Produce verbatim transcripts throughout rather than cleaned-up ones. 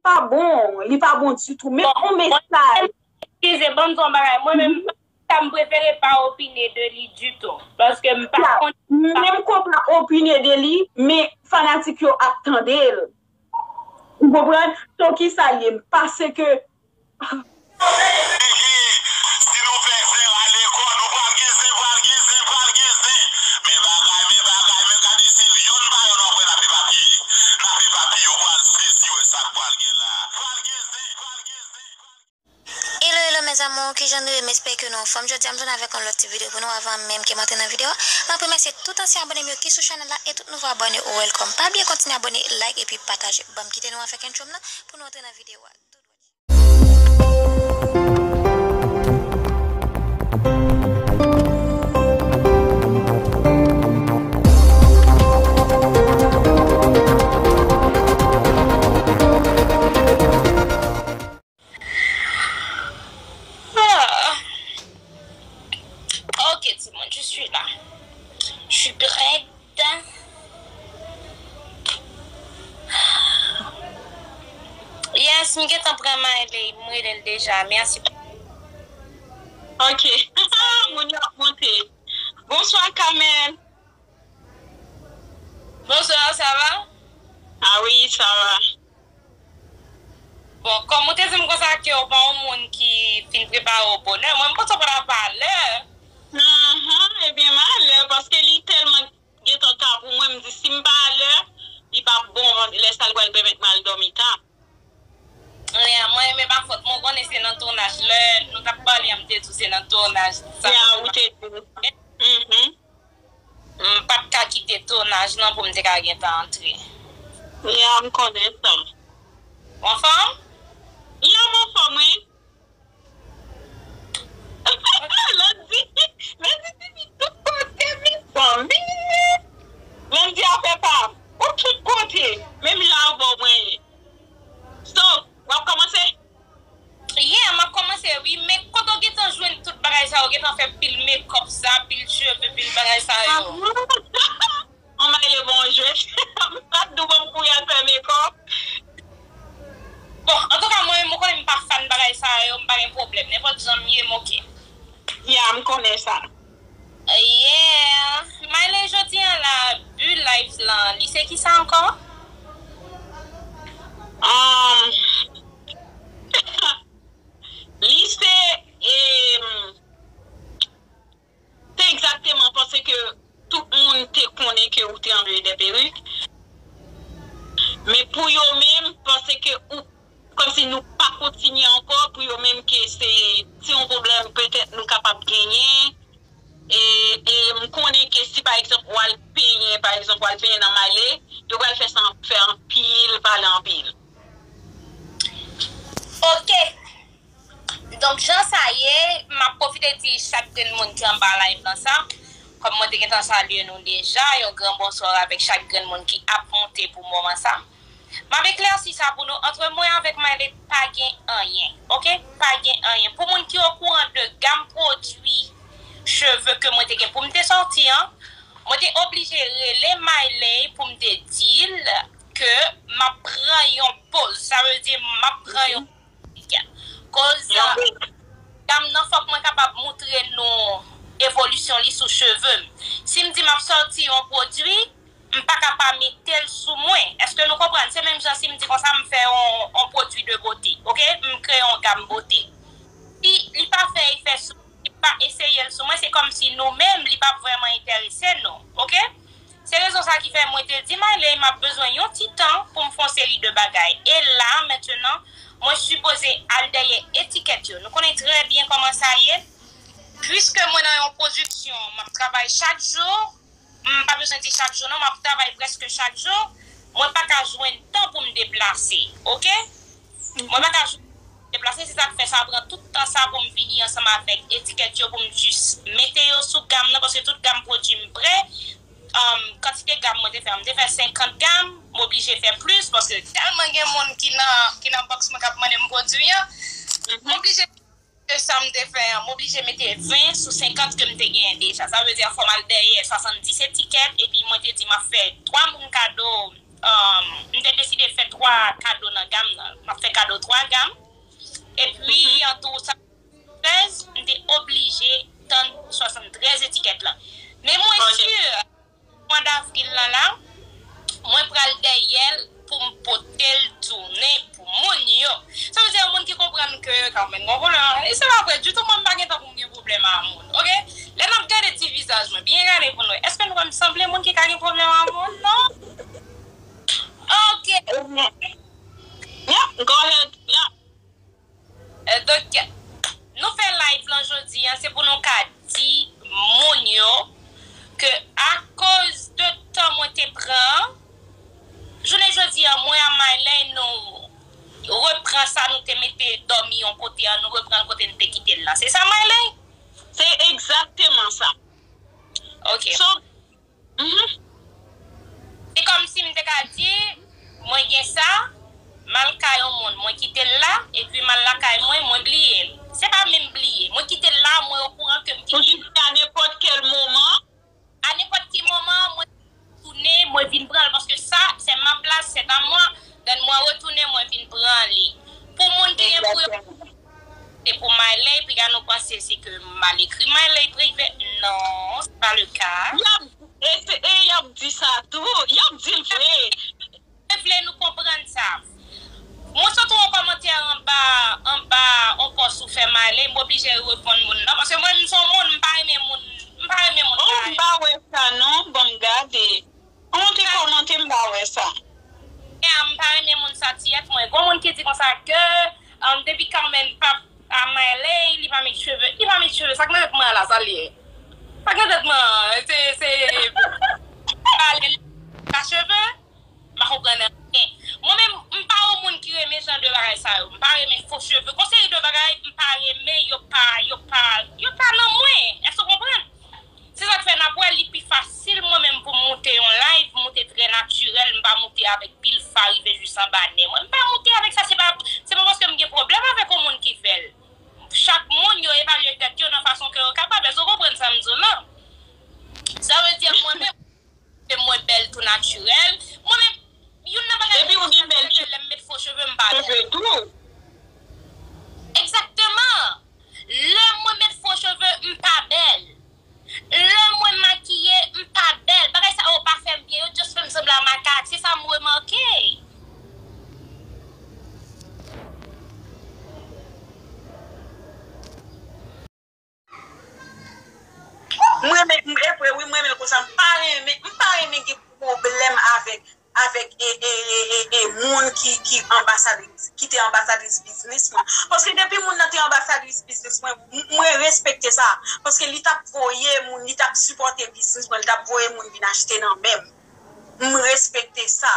pa bon, li pa bon ditou. Men yon mesaj. Eskize, ban m di yon bagay. Mwen menm, sa m prefere pa opine de li ditou. Paske m pa konn. Menm kon pa opine de li, men fanatik yo ap tande l. Ou konprann? So kisa l ye? Paske Si nou fè frè ale kò nou pral gen zen, pral gen zen, pral gen zen. Men bagay, men bagay, men gade si yonn pa yonn w ap wè n ap epapiye. N ap epapiye, w pral sezi wè sa k pral gen la. Pral gen zen, pral gen zen, pral gen zen. Hello hello mes amours, kijan nou ye? M espere ke nou anfòm. Jodi a m tounen avèk yon lòt ti videyo pou nou. Avan menm ke m antre nan videyo a, m ap remèsye tout ansyen abòne m yo ki sou chanèl la e tout nouvo abòne, ou welcome. Pa bliye kontinye abòne, like epi pataje. Ban m kite nou avèk entro m nan pou nou antre nan videyo a. Ah. Ok, timoun, je suis là. Je suis prête. Yes, m gentan pran Mayley, m rele l deja. Mèsi. Ok. Moun yo ap monte. Bonswa, Carmen. Bonswa, sa va? Ah wi, sa va. Bon, kòm ou te di m konsa ke w pa yon moun ki fin prepare w bonè, mwen m panse w pa t ap alè. Ahan, ebyen m alè, paske li tèlman gentan ta pou mwen, m di si m pa alè, li p ap bon, lè sa l pral pèmèt m al dòmi ta. Yeah, mwen menm pa fòt mwen, w konnen se nan tounaj, lè nou t ap pale an m te di w se nan tounaj. Yeah, ou te di. Mhm. M pa t ka kite tounaj lan pou m te ka gentan antre. Yeah, m konnen sa. Ou anfòm? Yeah, m anfòm, wi. Landy, Landy te vin tout kote, mezanmi. Landy afè pa m. Ou tout kote. Menm jan avè w mwen ye. So, w ap kòmanse? Yeah, m ap kòmanse wi, men kote w gentan jwenn tout bagay sa yo, gentan fè pil makeup sa, pil cheve, pil bagay sa yo? Anmay le bon jwe. M pa t di w ban m kouri al fè makeup. Bon, antouka mwen menm ou konnen m pa fan bagay sa yo, m pa gen pwoblèm. Nenpòt jan m ye, m oke. Yeah, m konnen sa. Yeah. Mayley, jodi a la, bi live lan, li se kisa ankò? Um, li se, em, Se egzakteman paske tout moun te konnen ke ou te anveye de perik. Men pou yo menm, paske ou, kòmsi nou pa kontinye ankò, pou yo menm ke se, se yon pwoblèm petèt nou kapab genyen. E, e m konnen ke si pa egzanp ou al penyen, pa egzanp ou al penyen nan Mayley, yo pral fè sa, fè anpil, pale anpil. Ok. Donk, jan sa ye, m ap pwofite di chak grenn moun ki anba live lan sa, kòm mwen te gentan salye nou deja, yon gran bonswa avèk chak grenn moun ki ap monte pou moman sa. M ap eklèsi sa pou nou, ant mwen avèk Mayley pa gen anyen, oke? Pa gen anyen. Pou moun ki okouran de gam pwodui cheve ke mwen te gen pou m te sòti an, mwen te oblije rele Mayley pou m te di l ke m ap pran yon poz. Sa vle di m ap pran yon Koz gam nan fòk mwen kapab moutre nou evolisyon li sou cheve m. Si m di m ap sòti yon pwodui, m pa ka pa mete l sou mwen. Èske nou konprann? Se menm jan si m di konsa m fè yon, yon pwodui de bote, oke? M kreye yon gam bote. Si li pa fè efè sou mwen, li pa eseye l sou mwen, se kòmsi nou menm, li p ap vrèman enterese nou, oke? Se rezon sa ki fè mwen te di Mayley m ap bezwen yon ti tan pou m fè yon seri de bagay. E la, mentenan, mwen sipoze al dèyè etikèt yo. Nou konnen trè byen kòman sa ye. Piske mwen nan yon pwodiksyon, m ap travay chak jou. M pa bezwen di chak jou non, m ap travay prèske chak jou. Mwen pa ka jwenn tan pou m deplase, oke? Mwen pa ka jwenn deplase, se sa k fè sa pran tout tan sa pou m vini ansanm avèk etikèt yo pou m jis mete yo sou gam nan, paske tout gam pwodui m prè. Um, kantite gam mwen te fè, m te fè senkant gam, m oblije fè plis, paske tèlman gen moun ki nan, ki nan bòks mwen k ap mande m pwodui an. M oblije, sa m te fè an, m oblije mete ven sou senkant ke m te genyen deja. Sa vle di fò m al dèyè swasanndis etikèt, epi mwen te di m ap fè twa moun kado. Um, m te deside fè twa kado nan gam nan. M ap kado twa gam. Epi, an tou, sa trèz, m te oblije tann swasanntrèz etikèt la. Men mwen si, mwa davril lan la, mwen pral dèyè l pou m pote l tounen pou moun yo. Sa vle di, yon moun ki konprann ke, kanmenm, gon pwoblèm. E se pa vre ditou, mwen m pa gen tan pou m gen pwoblèm a moun, oke? Lè n ap gade ti vizaj mwen, byen gade pou nou wè. Èske nou wè m sanble moun ki ka gen pwoblèm a moun? Non. Oke. Yeah, go ahead. Yeah. Eh, donk, nou fè live lan jodi an, se pou nou ka di moun yo ke akoz de tan mwen te pran, jounen jodi an, mwen a Maylay, nou repran sa nou te mete dòmi yon kote an, nou repran l kote n te kite l la. Se sa, Maylay? Se egzakteman sa. Ok. So, Mhm. Se kòmsi m te ka di, mwen gen sa, m al kay yon moun, mwen kite l la, epi m al lakay mwen, mwen bliye l. Se pa menm bliye, mwen kite l la, mwen okouran ke m kite l. Ou jis a nenpòt kèl moman. A nenpòt ki moman, mwen tounen, mwen vin pran l, paske sa, c'est ma place, c'est à moi. Donne-moi retourner, mwen vin pran li. Pou moun ki gen pou yo, se pou Maylay, piga nou panse se ke m al ekri Maylay prive. Non, c'est pas le cas. Y ap, e, se- e y ap di sa tou. Y ap di l vre. Mwen vle nou konprann sa. Mwen sot yon kòmantè anba, anba yon pòs ou fè Maylay, m oblije reponn moun nan, paske mwen, m se yon moun, m pa renmen moun, m pa renmen moun. Oh, m pa wè sa non, ban m gade. Ou te kòmante, m pa wè sa. E a, m pa renmen moun sa tiyèt mwen. Gon moun ki di konsa ke, um, depi Carmen p ap a Maylay, li pa met cheve. Li pa met cheve. Sa k nan tèt mwen an la, sa l ye? Sa k nan tèt mwen an, se, se, pale la cheve? M pa konprann anyen. Mwen menm, m pa yon moun ki renmen jan de bagay sa yo. M pa renmen fo cheve. Gon seri de bagay, m pa renmen, yo pa, yo pa, yo pa nan mwen. Èske w konprann? Se sa k fè n ap wè li pi fasil mwen menm pou m moute yon live, moute trè natirèl, m pa moute avèk pil fa rive jis anba nen mwen. M pa moute avèk sa, se pa, se pa paske m gen pwoblèm avèk yon moun ki fè l. Chak moun yo evalye tèt yo nan fason ke yo kapab. Èske w konprann sa m di w lan? Sa vle di mwen menm, se mwen bèl tou natirèl. Mwen menm, youn nan bagay ki fè lè m met fo cheve, m pa bèl. Egzakteman. Lè mwen met fo cheve, m pa bèl. Lè mwen makiye, m pa bèl. Bagay sa yo pa fè m byen, yo just fè m sanble a makak. Se sa m remake. M renmen, m, e vre wi, m renmen l konsa. M pa renmen, m pa renmen gen pwoblèm avèk, avèk, e, e, e, e, e, moun ki, ki anbasadris, ki te anbasadris biznis mwen. Paske depi moun nan te anbasadris biznis mwen, m, mwen respekte sa. Paske li t ap voye moun, li t ap sipòte biznis mwen, li t ap voye moun vin achte nan men m. M respekte sa.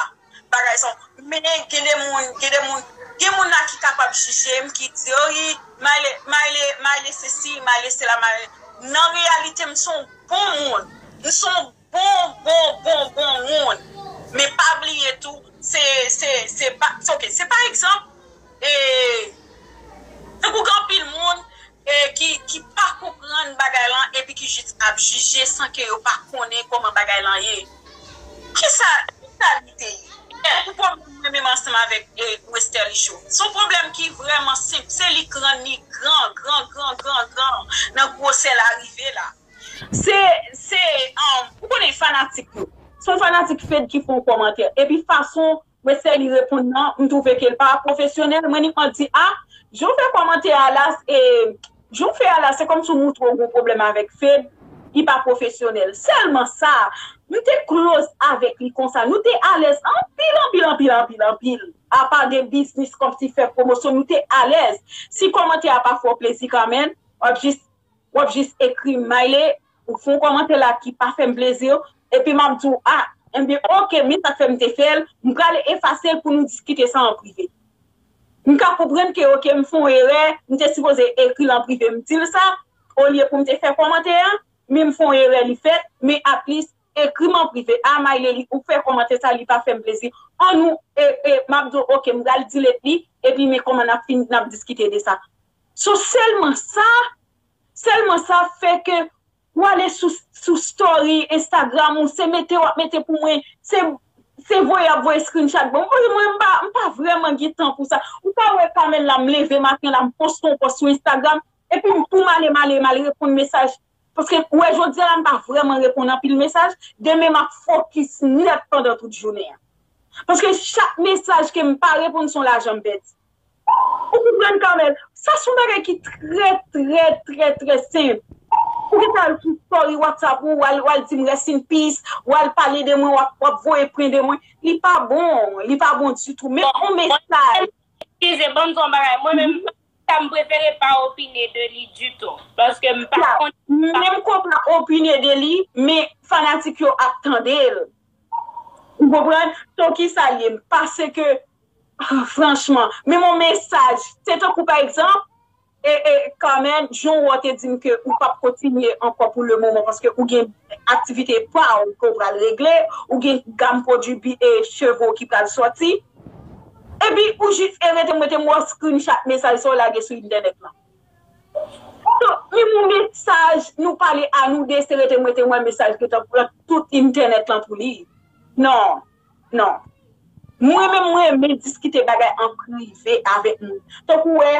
Bagay sa. Men gen de moun, gen de moun, gen moun la ki kapab jije m, ki di, "Oh, wi, Mayle, Mayle, Mayle sesi, Mayle sela, Mayle." Nan reyalite, m se yon bon moun. M se yon bon, bon, bon, bon moun. Men pa bliye tou, se, se, se pa, se, ok, se pa egzanp, e, tankou gen anpil moun, e, ki, ki pa konprann bagay lan epi ki jis ap jije san ke yo pa konnen kòman bagay lan ye. Kisa, kisa li te ye? Tankou pwoblèm mwen menm ansanm avèk, e, Westerlie Show. Se yon pwoblèm ki vrèman senp. Se li k rann li gran, gran, gran, gran, gran nan gwosè l a rive la. Se, se, um, ou konnen fanatik yo. Se yon fanatik Fed ki fè yon kòmantè. Epi fason Westerlie reponn nan, m twouve ke l pa pwofesyonèl. Mwen nik mwen di, a, jan w fè kòmantè a la, e, jan w fè a la, se kòmsi w montre w gen pwoblèm avèk Fed, li pa pwofesyonèl. Sèlman sa, m te close avèk li konsa. Nou te alèz anpil, anpil, anpil, anpil, anpil. Apa de biznis kòmsi fè pwomosyon, nou te alèz. Si kòmantè a pa fè w plezi kanmenm, w ap jis w ap jis ekri m, Mayle, ou fè yon kòmantè la ki pa fè m plezi, epi m ap di w, a, enben, oke, men sa k fè m te fè l, m prale efase l pou nou diskite sa an prive. M ka konprann ke, oke, m fè yon erè, m te sipoze ekri l an prive, m di l sa, olye pou m te fè kòmantè a, men m fè yon erè, li fèt, men at least, ekri m an prive, a, Mayle, li, ou fè kòmantè sa, li pa fè m plezi. Annou, e, e, m ap di w, oke, m pral delete li, epi men kòman n ap fin, n ap diskite de sa. So, sèlman sa, Sèlman sa fè ke w ale sou, sou story Instagram ou, se mete w ap mete pou mwen, se se voye ap voye screenshot ban m. Paske mwen, m pa, m pa vrèman gen tan pou sa. Ou ka wè Carmel la, m leve maten la, m poste yon post sou Instagram, epi m tou male, male, male reponn mesaj. Paske, ou wè, jodi a la, m pa vrèman reponn anpil mesaj. Demen, m ap fokis nèt pandan tout jounen an. Paske chak mesaj ke m pa reponn, se yon lajan m pèdi. Ou konprann, Carmel? Sa se yon bagay ki trè, trè, trè, trè senp. Ou gentan al sou story WhatsApp ou, w al, w al di m rest in peace, w al pale de mwen, w ap, w ap voye pwen de mwen. Li pa bon, li pa bon ditou. Men yon mesaj. Eskize, ban m di yon bagay. Mwen menm, sa m prefere pa opine de li ditou. Paske m pa konn. Menm ke w pa opine de li, men fanatik yo ap tande l. Ou konprann? So, kisa l ye? Paske, ah, franchman, men yon mesaj, se tankou, pa egzanp, e, e, Carmel, jan w te di m ke ou p ap kontinye ankò pou le moman, paske ou gen aktivite pa w ke w pral regle, ou gen gam pwodui bi-, e, cheve w ki pral sòti, epi ou jis e rete m, rete m wè screenshot mesaj sa w lage sou entènèt lan. So, menm yon mesaj, nou pale a nou de, se rete m, rete m wè mesaj gentan pran tout entènèt lan pou li. Non, non. Mwen menm, mwen renmen diskite bagay an prive avèk moun. Tankou wè,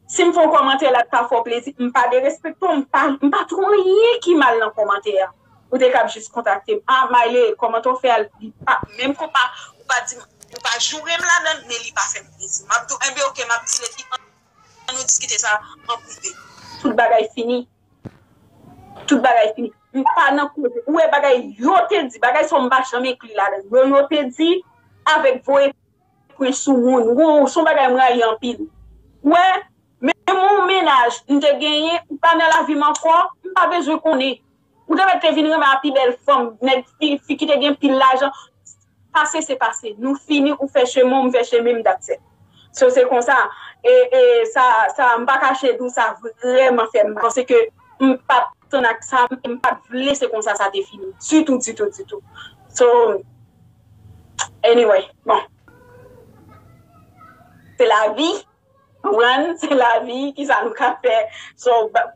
si m fè yon kòmantè la k pa fè w plezi, m pa derespekte w, m pa, m pa twouve anyen ki mal nan kòmantè a. Ou te kab jis kontakte m. Ah, Maile, kòman w fè a? Li pa, menm ke w pa, ou pa di m, ou pa joure m ladan l, men li pa fè m plezi. M ap di w, enben, oke, m ap delete li, ann nou diskite sa an prive. Tout bagay fini. Tout bagay fini. M pa nan koze. Ou wè bagay yo te di, bagay sa yo m pa janm enkli ladan l. Yo, yo te di avèk voye pwen sou moun. Wow, se yon bagay m rayi anpil. Ou wè, menm yon mennaj m te genyen, ou pa nan lavi m ankò, m pa bezwen konnen. Ou te mèt te vin renmen a pi bèl fanm, nèg fi, fi ki te gen pil lajan. Pase se pase. Nou fini, ou fè chemen w, m fè chemen m, that's it. So, se konsa. E, e sa, sa, m pa kache di w, sa vrèman fè m mal. Paske m pa t tann ak sa, m pa t vle se konsa sa te fini. Ditou, ditou, ditou. So, anyway, bon. Se lavi. Konprann? Se lavi, kisa nou ka fè? So, ba-